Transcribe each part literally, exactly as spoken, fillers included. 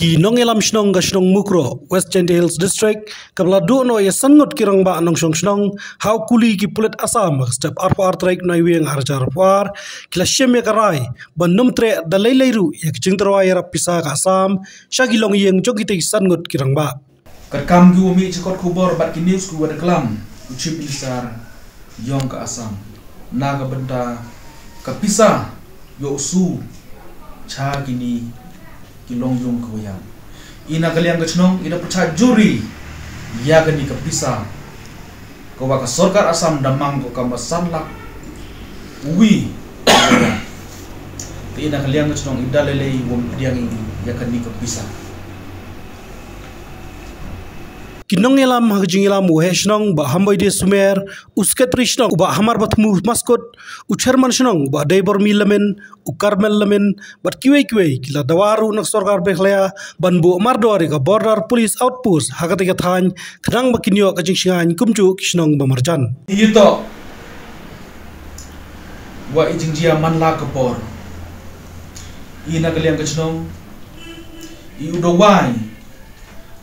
Ki nongïalam shnong ka shnong Mukroh, West Jaintia Hills District, kaba la duh noh ïa san ngut ki rangbah nongshong shnong ha u kuli ki pulit Assam ha ka step arphew ar tarik Naiwieng ar hajar arphew ar, ki la shim ïa ka rai ban nym treh da lei lei ruh ïa ka jingtyrwa ïarap pisa ka Assam sha ki longïing jong kitei ki san ngut ki rangbah. Katkam ki u mih jingkot khubor bad ki news ki wa da klam u Chief Minister yong ka Assam na ka bynta ka pisa ïoh u su cha kini ki longïing ka wa ïam. Ina ka liang ka chnong ina pyrchah juri ïa kani ka pisa ka wa ka sorkar Assam da mang ko kamba san lak wi. Te ina ka liang ka chnong ida lei lei wom pdiang ïa kani ka pisa. Ki nongïalam ha ka jingïalam u heh shnong Bah Hamboide Sumer, u sekretari shnong u Bah Hamar Bathmu Maskut, u chairman shnong u Bah Deibormi Lamin, u Karmel Lamin, bad kiwei kiwei ki la dawa ruh na ka sorkar Meghalaya ban buh mardor ïa ka border police outpost ha katei ka thaiñ khnang ba kin ïoh ka jingshngaiñ kumjuh ki shnong ba marjan. Ito wa i jingjia man la ka por ina ka liang ka chnong i u dawai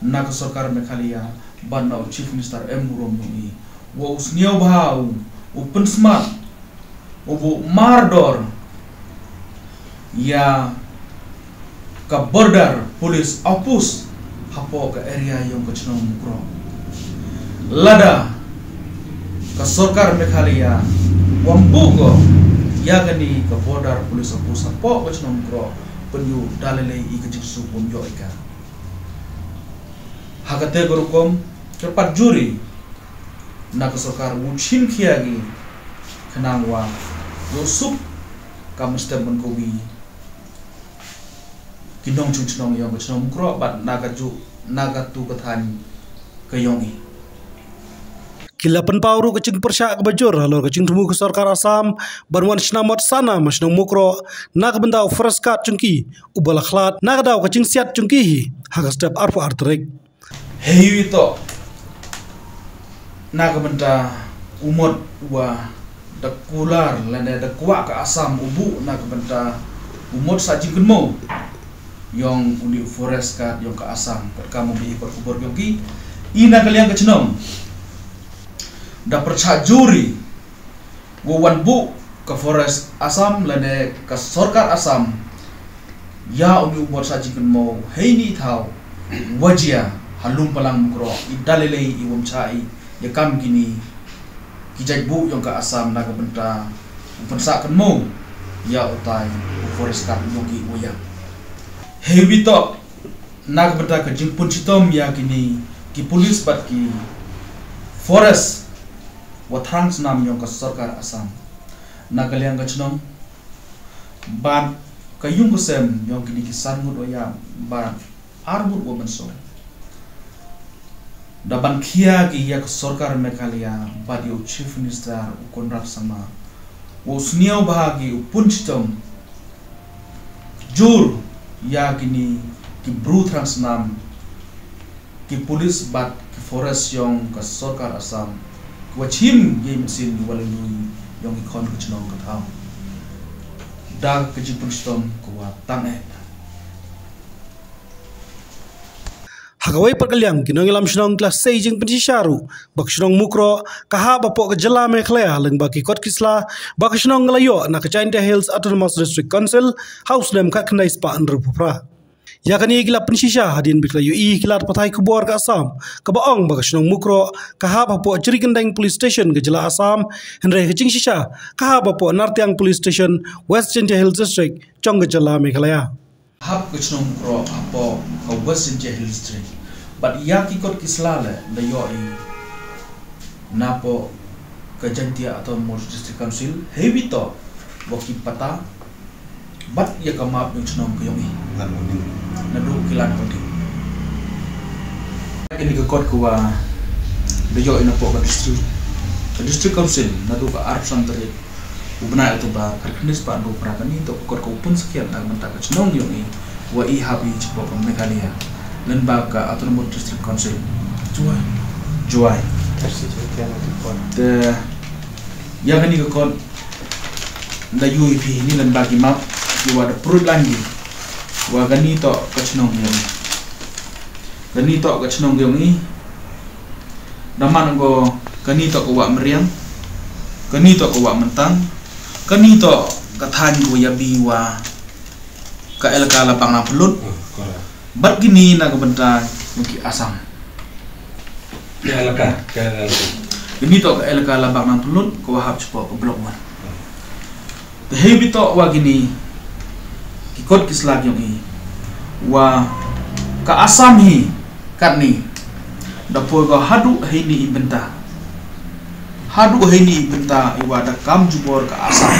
na ka sorkar Meghalaya bad na u Chief Minister M Murmu i wa u sniaw bha u u pynsmat u bu mardor ïa ka border police outpost hapoh ka area yong ka chnong Mukroh. Lada ka sorkar Meghalaya wam bu ko ïa kani ka border police outpost hapoh ka chnong Mukroh pynyu da lei lei i ka jingsuk wam ïoh i ka. Ha kate ka rukom ka pat juri na ka sorkar u chim khia ki khnang wa ïoh suk ka mynstep man ko wi ki nongchong chnong yong ka chnong Mukroh bad na ka ju na ka tu ka thaiñ ka yong i. Ki la pynpaw ruh ka jingpyrshah kaba jur halor ka jingthmu ka sorkar Assam ban wan shna mot sana ma shnong Mukroh na ka bynta u forest guard jong ki u ba la khlad na ka daw ka jingsiat jong ki hi ha ka step arphew ar tarik. Hei wi to na ka bynta u mot wa da kular lane da kwah ka Assam u bu na ka bynta u mot sa jingkynmaw yong uni u forest guard yong ka Assam katkam u bi kot khubor yong ki ina ka liang ka chnong da pyrchah juri wa wan bu ka forest Assam lane ka sorkar Assam ïa uni u mot sa jingkynmaw hei ni thaw wa jia ha lum palang Mukroh i da lei lei i wam cha i ïa kam kini ki jait bu yong ka Assam na ka bynta u pynsah kynmaw ïa utai u forest guard yong ki wa ïa. Hei wi to na ka bynta ka jingpynshitom ïa kini ki police bad ki forest wa thrang snam yong ka sorkar Assam na ka liang ka chnong bad ka yung ka sem yong kini ki san ngut wa ïa bad ar ngut wa mynsong. Da ban khia ki ïa ka sorkar Meghalaya bad ïa u Chief Minister u Conrad Sangma wa u sniaw bha ki u pynshitom jur ïa kini ki bru thrang snam ki police bad ki forest yong ka sorkar Assam ki wa chim ïa i mynsiem ki wa la ïoh yong ki khon ka chnong ka thaw da ka jingpynshitom ka wa tang eh. Ha kawei pat ka liang ki nongïalam shnong ki la sei jingpynshisha ruh ba ka shnong Mukroh ka hap hapoh ka jylla Meghalaya lyngba ki kot ki sla ba ka shnong ka la ïoh na ka Jaintia Hills Autonomous District Council ha u snem khatkhyndai spah hynriewphew phra. Ïa kane ki la pynshisha hadien ba ki la ïohi ki lad pathai khubor ka Assam kaba ong ba ka shnong Mukroh ka hap hapoh Jrikyndeng Police Station ka jylla Assam, hynrei ka jingshisha ka hap hapoh Nartiang Police Station, West Jaintia Hills District jong ka jylla Meghalaya. Hap ka chnong Mukroh hapoh ka West Jaintia Hills District. Bad ïa ki kot ki sla le da ïoh i napoh ka Jaintia Autonomous District Council hei wi to wa ki pata bad ïa ka map yong chnong ka yong i. Naduh ki lan kong ki. Kini ka kot ka wa da ïoh i napoh ka district, ka district council naduh ka arphew san tarik u bnai October khatkhyndai spah hynriewphew phra. Kani to ka kot ka u pynskhem na ka bynta ka chnong yong i wa i hap i chipoh ka Meghalaya lyngba ka Autonomous District Council Jowai. Jowai. Te ïa kani ka kot da ïohi phi ni lyngba ki map ki wa da prut lang ki wa kani to ka chnong yong i. Kani toh ka chnong yong i. Daman ko kani toh ka wah Meriang. Kani toh ka wah Mentang. Kani toh ka thain ko yabi wa ka elaka Labak Nangpynlut. Bad kini na ka bynta yong ki Assam. Ka elaka, ka elaka. Kini toh ka elaka Labak Nangpynlut, ka wahap chepoh ka Block One. Te hei bitoh wa kini ki kot ki sla yong i wa ka Assam hi katni da poi ko haduh heini i bynta. Haduh heini i bynta i wa da kam jubor ka Assam.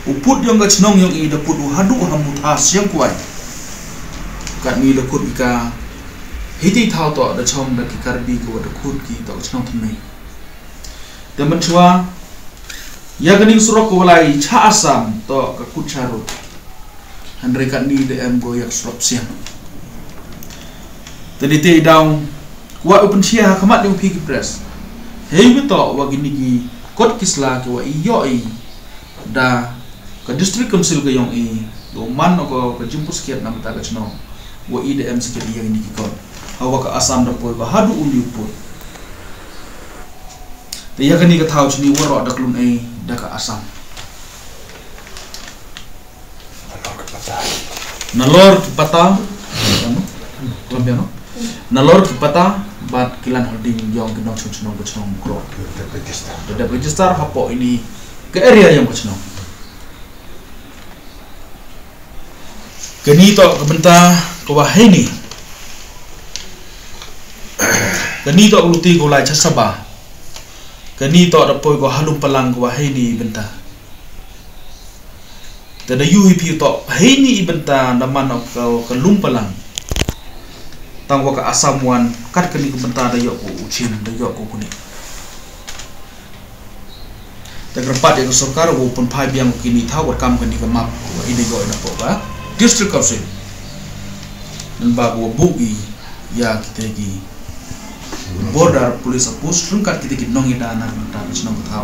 U pud yong ka chnong yong i da pud u haduh ha Mutha Siangkwai. Katni da kut i ka hiti thaw toh da chong da ki Karbi ko wa da kut ki toh ka chnong thymmai. Te mynchwa ya kani ka surok ko wa lai cha Assam toh ka kut cha rut. Hynrei katni da em ko ya ka surok siang. Te di te i daw wa u pynchia ha khmat yong phi ki press. Hei bitoh wa kini ki kot ki sla ki wa i yoh i da ka District Council ka yong i, da u man ko ka jingput skhiat na bynta ka chnong. Wa i da em skhiat i ya kini ki kot. Ha wa ka Assam da poi ba haduh u liu put. Te ya kani ka thaw chini waroh da klun ei da ka Assam. Nalor ki pata. Nalor ki pata bad ki land holding yong ki nongshong chnong ka chnong Mukroh. Da dep register hapoh ini ka area yong ka chnong. Kani toh ka bynta ka wa heini. Kani toh u luti ka wa lai cha Saba. Kani toh da poi ko ha Lumpalang ka wa heini i bynta. Te da yu hi phi toh heini i bynta da man ka, ka Lumpalang. Tang wa ka Assam wan kat kani ka bynta da yoh ko u Chin, da yoh ko kuni. Te kyrpad ya ka sorkar wa u pynphai biang kini thaw wa kam kani ka map wa i da yoh i na pok ka District Council. Naba ko wa buh i ya kita ki border police outpost ryngkat kita ki nongïada na ka bynta ka chnong ka thaw.